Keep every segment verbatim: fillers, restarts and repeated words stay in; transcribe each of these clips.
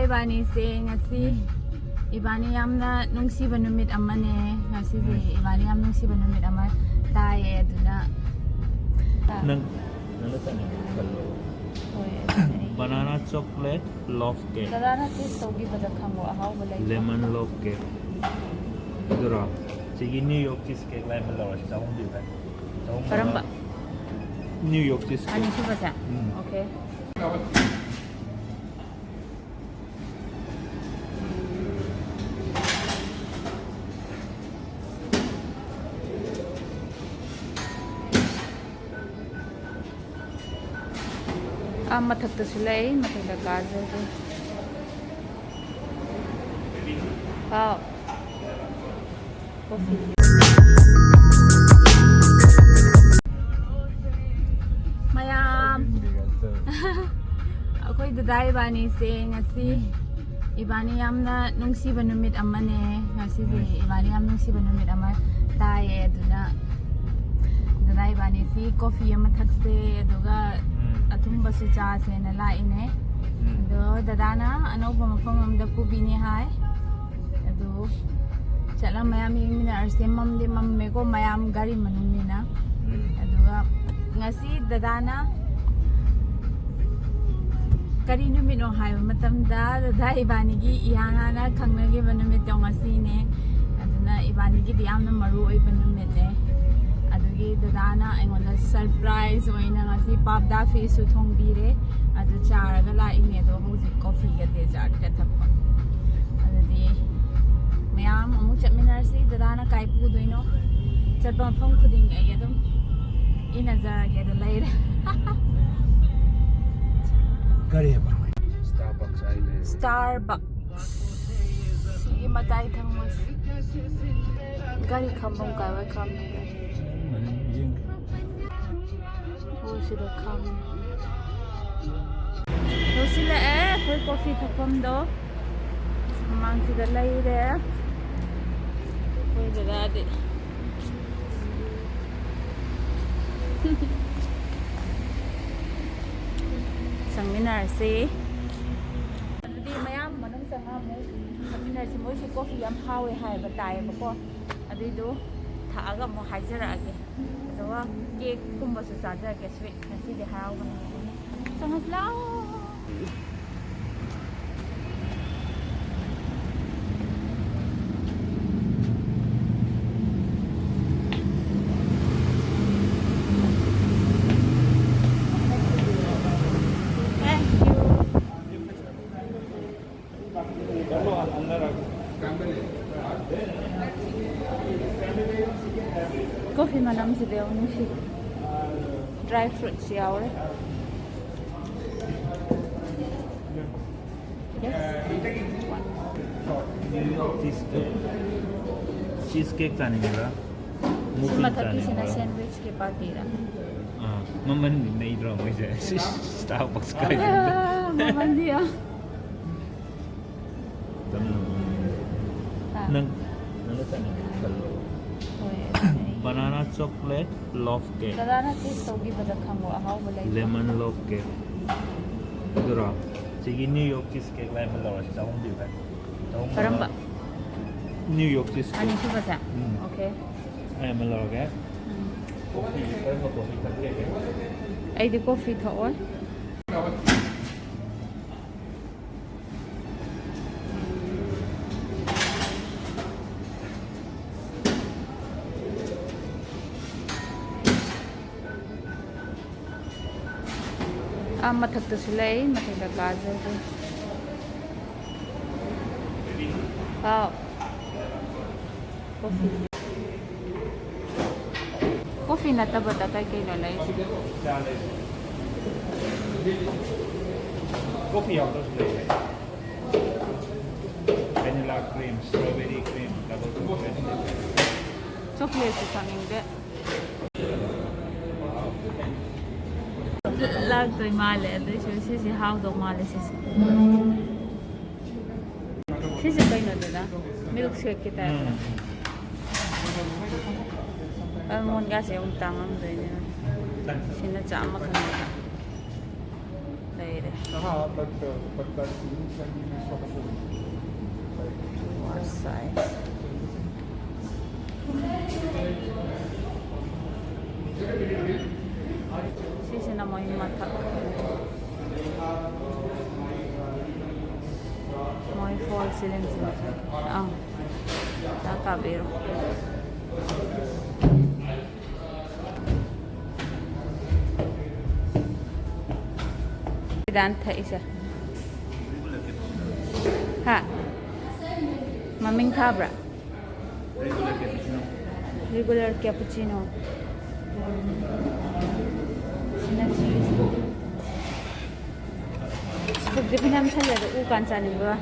ꯏꯕꯥꯅꯤꯁꯦ ꯉꯁꯤ ꯏꯕꯥꯅꯤ ꯌꯥꯝꯅ ꯅꯨꯡꯁꯤꯕ ꯅꯨꯃꯤꯠ ꯑꯃꯅꯦ꯫ ꯉꯁꯤꯁꯦ ꯎꯝ꯫ ꯏꯕꯥꯅꯤ ꯌꯥꯝ ꯅꯨꯡꯁꯤꯕ ꯅꯨꯃꯤꯠ ꯑꯃ ꯇꯥꯏꯌꯦ꯫ ꯑꯗꯨꯅ ꯅꯪ, ꯅꯪꯅ ꯆꯥꯅꯤꯡꯕ ꯈꯜꯂꯣ꯫ ꯍꯣꯏ, ꯑꯗꯨꯅꯦ꯫ Banana chocolate love cake꯫ ꯗꯗꯥꯅ ꯇꯦꯁ ꯇꯧꯈꯤꯕꯗ ꯈꯪꯉꯣ, ꯑꯍꯥꯎꯕ ꯂꯩꯕ꯭ꯔꯥ? Lemon love cake꯫ ꯑꯗꯨꯔꯣ? ꯁꯤꯒꯤ New York cheese cake ꯂꯩꯃ ꯂꯧꯔꯁꯤ꯫ ꯆꯍꯨꯝ ꯄꯤꯕ꯫ ꯆꯍꯨꯝ ꯀꯔꯝꯕ? New York cheese cake꯫ ꯑꯅꯤꯁꯨꯕꯁꯦ? ꯎꯝ꯫ Okay꯫ ꯑꯥ ꯃꯊꯛꯇꯁꯨ ꯂꯩ, ꯃꯊꯛꯇ ꯀꯥꯖꯒꯦ꯫ ꯍꯥꯎ꯫ ꯃꯌꯥꯝ꯫ ꯑꯩꯈꯣꯏ ꯗꯗꯥ ꯏꯕꯥꯅꯤꯁꯦ ꯉꯁꯤ ꯏꯕꯥꯅꯤ ꯌꯥꯝꯅ ꯅꯨꯡꯁꯤꯕ ꯅꯨꯃꯤꯠ ꯑꯃꯅꯦ꯫ ꯉꯁꯤꯁꯦ ꯎꯝ꯫ ꯏꯕꯥꯅꯤ ꯌꯥꯝ ꯅꯨꯡꯁꯤꯕ ꯅꯨꯃꯤꯠ ꯑꯃ ꯇꯥꯏꯌꯦ꯫ ꯑꯗꯨꯅ ꯗꯗꯥ ꯏꯕꯥꯅꯤꯁꯤ coffee ꯑꯃ ꯊꯛꯁꯦ, ꯑꯗꯨꯒ ꯎꯝ꯫ ꯑꯊꯨꯝꯕꯁꯨ ꯆꯥꯁꯦꯅ ꯂꯥꯛꯏꯅꯦ꯫ ꯎꯝ꯫ ꯑꯗꯣ ꯗꯗꯥꯅ ꯑꯅꯧꯕ ꯃꯐꯝ ꯑꯃꯗ ꯄꯨꯕꯤꯅꯤ ꯍꯥꯏ꯫ ꯑꯗꯨ ꯆꯠꯂ ꯃꯌꯥꯝ ꯌꯦꯡꯃꯤꯟꯅꯔꯁꯦ꯫ ꯃꯝꯗꯤ ꯃꯝꯃꯦꯀꯣ, ꯃꯌꯥꯝ ꯒꯥꯔꯤ ꯃꯅꯨꯡꯅꯤꯅ꯫ ꯎꯝ꯫ ꯑꯗꯨꯒ ꯉꯁꯤ ꯗꯗꯥꯅ ꯀꯔꯤ ꯅꯨꯃꯤꯠꯅꯣ ꯍꯥꯏꯕ ꯃꯇꯝꯗ, ꯗꯗꯥ ꯏꯕꯥꯅꯤꯒꯤ ꯏꯍꯥꯟ ꯍꯥꯟꯅ ꯈꯪꯅꯈꯤꯕ ꯅꯨꯃꯤꯠꯇꯣ ꯉꯁꯤꯅꯦ꯫ ꯑꯗꯨꯅ ꯏꯕꯥꯅꯤꯒꯤꯗꯤ ꯌꯥꯝꯅ ꯃꯔꯨ ꯑꯣꯏꯕ ꯅꯨꯃꯤꯠꯅꯦ꯫ ꯑꯗꯨꯒꯤ ꯗꯗꯥꯅ ꯑꯩꯉꯣꯟꯗ surprise ꯑꯣꯏꯅ ꯉꯁꯤ ꯄꯥꯞꯗꯥ ꯐꯤꯁꯁꯨ ꯊꯣꯡꯕꯤꯔꯦ꯫ ꯑꯗꯨ ꯆꯥꯔꯒ ꯂꯥꯛꯏꯅꯦ꯫ ꯑꯗꯣ ꯍꯧꯖꯤꯛ coffeeꯒ dessertꯀ ꯊꯛꯄ꯫ ꯑꯗꯨꯗꯤ ꯃꯌꯥꯝ ꯑꯃꯨꯛ ꯆꯠꯃꯤꯟꯅꯔꯁꯤ꯫ ꯗꯗꯥꯅ ꯀꯥꯏ ꯄꯨꯗꯣꯏꯅꯣ? ꯆꯠꯄ ꯃꯐꯝ ꯈꯨꯗꯤꯡ ꯑꯩ ꯑꯗꯨꯝ ꯏꯟꯅꯖꯔꯒꯦ꯫ ꯑꯗꯨ ꯂꯩꯔꯦ꯫ ꯀꯔꯤꯕ? Starbucks ꯍꯥꯏ ꯂꯩꯔꯦ꯫ Starbucks꯫ ꯁꯤꯒꯤ ꯃꯇꯥꯏ ꯊꯪꯕꯁꯦ꯫ ꯒꯥꯔꯤ ꯈꯥꯝꯐꯝ ꯀꯥꯏꯋꯥꯏ ꯈꯥꯝꯗꯣꯏꯅꯣ? ꯃꯅꯤꯡ ꯌꯦꯡꯒꯦ꯫ ꯑꯣ, ꯁꯤꯗ ꯈꯥꯝꯃꯤ꯫ ꯌꯧꯁꯤꯜꯂꯛꯑꯦ ꯑꯩꯈꯣꯏ coffee ꯊꯛꯐꯝꯗꯣ꯫ ꯃꯃꯥꯡꯁꯤꯗ ꯂꯩꯔꯦ꯫ ꯑꯩꯈꯣꯏ ꯗꯗꯥꯗꯤ꯫ ꯆꯪꯃꯤꯟꯅꯔꯁꯤ꯫ ꯑꯗꯨꯗꯤ ꯃꯌꯥꯝ ꯃꯣꯏꯁꯨ ꯀꯣꯐꯤ ꯌꯥꯝ ꯍꯥꯎꯋꯦ ꯍꯥꯏꯕ ꯇꯥꯏꯌꯦꯕꯀꯣ꯫ ꯑꯗꯨꯏꯗꯨ ꯊꯛꯑꯒ ꯑꯃꯨꯛ ꯍꯥꯏꯖꯔꯛꯑꯒꯦ꯫ ꯑꯗꯨꯒ ꯀꯦꯛꯀꯨꯝꯕꯁꯨ ꯆꯥꯖꯔꯛꯀꯦ꯫ ꯁ꯭ꯋꯤꯠ ꯉꯁꯤꯗꯤ ꯍꯔꯥꯎꯕꯅꯤ꯫ ꯆꯪꯉꯁꯤ ꯂꯥꯛꯑꯣ꯫ Thank you. Coffee ꯃꯅꯝꯁꯤꯗꯤ ꯌꯥꯝ ꯅꯨꯡꯁꯤ꯫ Dry fruits ꯌꯥꯎꯔꯦ꯫ Yes. Cheese cake. Cheese cake ꯆꯥꯅꯤꯡꯕ꯭ꯔꯥ? ꯁꯤ ꯃꯊꯛꯀꯤꯁꯤꯅ sandwichꯀꯤ partyꯔ? ꯑꯥ, ꯃꯃꯟꯗꯤ ꯅꯩꯗ꯭ꯔꯣ ꯃꯣꯏꯁꯦ? Starbucks ꯀꯥꯏꯗ? ꯃꯃꯜꯗꯤ ꯌꯥꯝ ꯅꯪ ꯅꯪꯅ ꯆꯥꯅꯤꯡꯕ ꯈꯜꯂꯣ꯫ ꯍꯣꯏ꯫ Banana chocolate loaf cake. ꯗꯗꯥꯅ taste ꯇꯧꯈꯤꯕꯗ ꯈꯪꯉꯣ ꯑꯍꯥꯎꯕ ꯂꯩꯕ꯭ꯔꯥ? Lemon loaf cake. ꯑꯗꯨꯔꯣ? ꯁꯤꯒꯤ New York cheese cake ꯂꯩ ꯑꯃ ꯂꯧꯔꯁꯤ, ꯆꯍꯨꯝ ꯄꯤꯕ꯫ ꯆꯍꯨꯝ ꯀꯔꯝꯕ? New York cheese cake. ꯑꯅꯤꯁꯨꯕꯁꯦ? ꯎꯝ꯫ Okay. ꯑꯩ ꯑꯃ ꯂꯧꯔꯒꯦ꯫ ꯎꯝ꯫ Coffee, ꯀꯔꯝꯕ coffee ꯊꯛꯀꯦ? ꯑꯩꯗꯤ coffee ꯊꯛꯑꯣꯏ꯫ ꯑꯥ ꯃꯊꯛꯇꯁꯨ ꯂꯩ, ꯃꯊꯛꯇ ꯀꯥꯖꯒꯦ꯫ ꯍꯥꯎ꯫ Coffee꯫ Coffee ꯅꯠꯇꯕꯗ ꯀꯩ ꯀꯩꯅꯣ ꯂꯩꯁꯦ? Coffee ꯌꯥꯎꯗ꯭ꯔꯁꯨ ꯂꯩꯔꯦ꯫ Vanilla cream, strawberry cream, double chocolate. Chocolateꯁꯨ ꯆꯥꯅꯤꯡꯗꯦ꯫ ꯂꯥꯛꯇꯣꯏ ꯃꯥꯜꯂꯦ, ꯑꯗꯨꯏꯁꯨ ꯁꯤꯁꯦ ꯍꯥꯎꯗꯧ ꯃꯥꯜꯂꯦ ꯁꯤꯁꯦ꯫ ꯁꯤꯁꯦ ꯀꯩꯅꯣꯗꯨꯅ milkshake ꯀꯤ type ꯇ꯫ Almond ꯒꯥꯁꯦ ꯑꯃꯨꯛ ꯇꯥꯡꯉꯝꯗꯣꯏꯅꯦ꯫ ꯁꯤꯅ ꯆꯥꯝꯃ ꯈꯛꯇ ꯂꯩꯔꯦ꯫ Ah, but, uh, but that seems like you missed opportunity. Plus size. ꯁꯤꯁꯤꯅ ꯃꯣꯏ ꯃꯊꯛ, ꯃꯣꯏ ꯐꯣꯜ ꯁꯤꯂꯤꯡꯁꯤꯡꯁꯦ꯫ ꯑꯥ, ꯆꯥ ꯀꯥꯞꯄꯤꯔꯣ꯫ ꯗꯥꯟ ꯊꯛꯏꯁꯦ꯫ ꯍꯥ? ꯃꯃꯤꯡ ꯊꯥꯕ꯭ꯔꯥ? Regular cappuccino꯫ ꯁꯤꯅ cheese꯫ Scoop ꯇꯤ ꯐꯅꯌꯥꯝ ꯊꯜꯂꯦ ꯑꯗꯣ ꯎ ꯀꯥꯟ ꯆꯥꯅꯤꯡꯕ꯫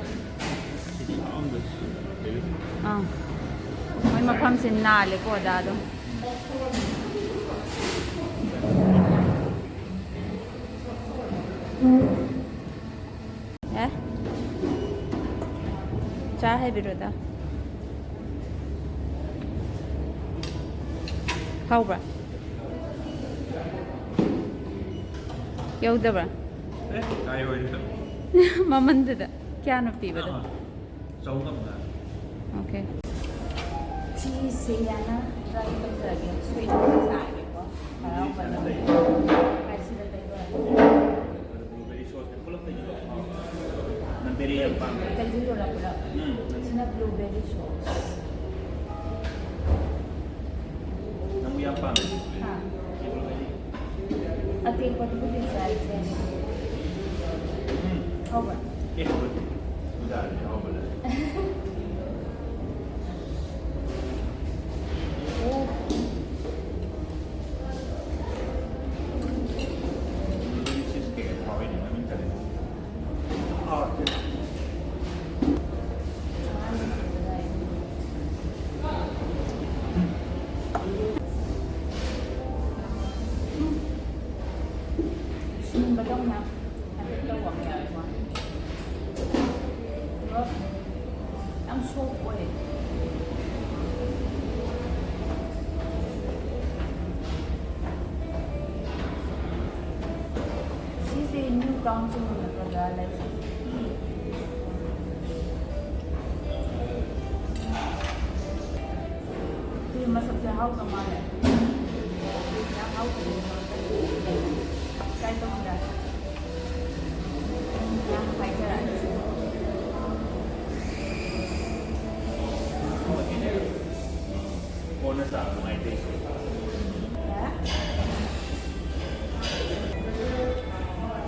ꯑꯥ꯫ ꯃꯣꯏ ꯃꯐꯝꯁꯦ ꯅꯥꯜꯂꯦꯀꯣ ꯑꯗꯥ ꯑꯗꯨꯝ꯫ ꯑꯦ? ꯆꯥ ꯍꯩꯕꯤꯔꯣꯗ꯫ ꯍꯥꯎꯕ꯭ꯔꯥ? ꯌꯧꯗꯕ꯭ꯔꯥ? ꯑꯦ, ꯀꯥꯏ ꯑꯣꯏꯔꯤꯕ? ꯃꯃꯟꯗꯨꯗ ꯀꯌꯥꯅꯣ ꯄꯤꯕꯗꯣ? ꯑꯥ, ꯆꯍꯨꯝꯒ ꯃꯉꯥ꯫ Okay꯫ ꯁꯤꯁꯦ ꯌꯥꯅ try ꯇꯧꯖꯔꯒꯦ꯫ Sweet ꯑꯣꯏꯅ ꯆꯥꯒꯦꯀꯣ꯫ ꯍꯔꯥꯎꯕꯅ꯫ ꯁꯤꯗ ꯂꯩꯕ꯫ ꯀꯥꯏꯁꯤꯗ ꯂꯩꯕ? Blueberry sauce ꯄꯨꯂꯞ ꯇꯩꯁꯤꯜꯂꯣ꯫ ꯅꯪ berry ꯌꯥꯝ ꯄꯥꯝꯃꯦ꯫ ꯇꯩꯁꯤꯜꯂꯨꯔ ꯄꯨꯂꯞ? ꯎꯝ, ꯅꯪ ꯁꯤꯅ blueberry sauce꯫ ꯅꯪꯕꯨ ꯌꯥꯝ ꯄꯥꯝꯃꯦ꯫ ꯍꯥ? Blueberry꯫ ꯑꯇꯦꯛꯄꯗꯨꯕꯨꯗꯤ ꯆꯥꯏ, ꯏꯆꯦ꯫ ꯎꯝ꯫ ꯍꯥꯎꯕ꯭ꯔꯥ? ꯑꯦ, ꯍꯥꯎꯕꯅꯦ꯫ ꯄꯨꯖꯥꯗꯤ ꯍꯥꯎꯕꯅꯦ꯫ ꯑꯣ꯫ Blueberry cheesecake ꯍꯥꯎꯋꯤꯅꯦ, ꯃꯃꯤꯡ ꯆꯠꯂꯦ꯫ ꯍꯥꯎꯔꯦ꯫ ꯁꯤꯟꯕꯗꯧꯅ ꯍꯥꯏꯐꯦꯠ ꯇꯧꯕ ꯑꯃ ꯌꯥꯎꯋꯦꯀꯣ꯫ ꯑꯗꯨꯒ ꯌꯥꯝ soft ꯑꯣꯏ꯫ ꯁꯤꯁꯦ New Town ꯆꯤꯡꯕ ꯅꯠꯇ꯭ꯔꯣ ꯖꯒꯥ ꯂꯩꯁꯦ? ꯎꯝ꯫ ꯍꯥꯎꯗꯧ ꯃꯥꯜꯂꯦ꯫ ꯌꯥꯝ ꯍꯥꯎꯗꯧ ꯃꯥꯜꯂꯦ꯫ Try ꯇꯧꯕꯤꯔ꯫ ꯌꯥꯝ ꯍꯥꯏꯖꯔꯛꯑꯅꯤ꯫ ꯀꯣꯟꯅ ꯆꯥꯕ ꯅꯨꯡꯉꯥꯏꯇꯦ꯫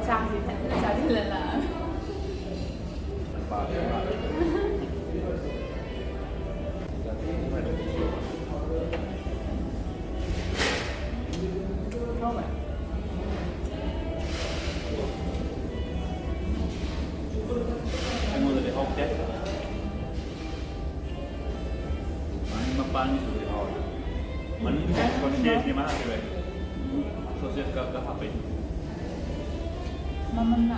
ꯆꯥꯛꯁꯤ ꯐꯖꯅ ꯆꯥꯁꯤꯜꯂ ꯂꯥꯛꯑꯒ꯫ ꯑꯩꯉꯣꯟꯗꯗꯤ ꯍꯥꯎꯇꯦ꯫ ꯃꯅꯤꯡ ꯃꯄꯥꯟꯒꯤꯗꯨꯗꯤ ꯍꯥꯎꯋꯦ꯫ ꯃꯅꯨꯡꯒꯤ sausage ꯅꯦ ꯃꯥ ꯍꯥꯞꯄꯤꯕ꯫ Sausage ꯀꯛ ꯀꯛ ꯍꯥꯞꯄꯩ꯫ ꯃꯃꯜꯅ?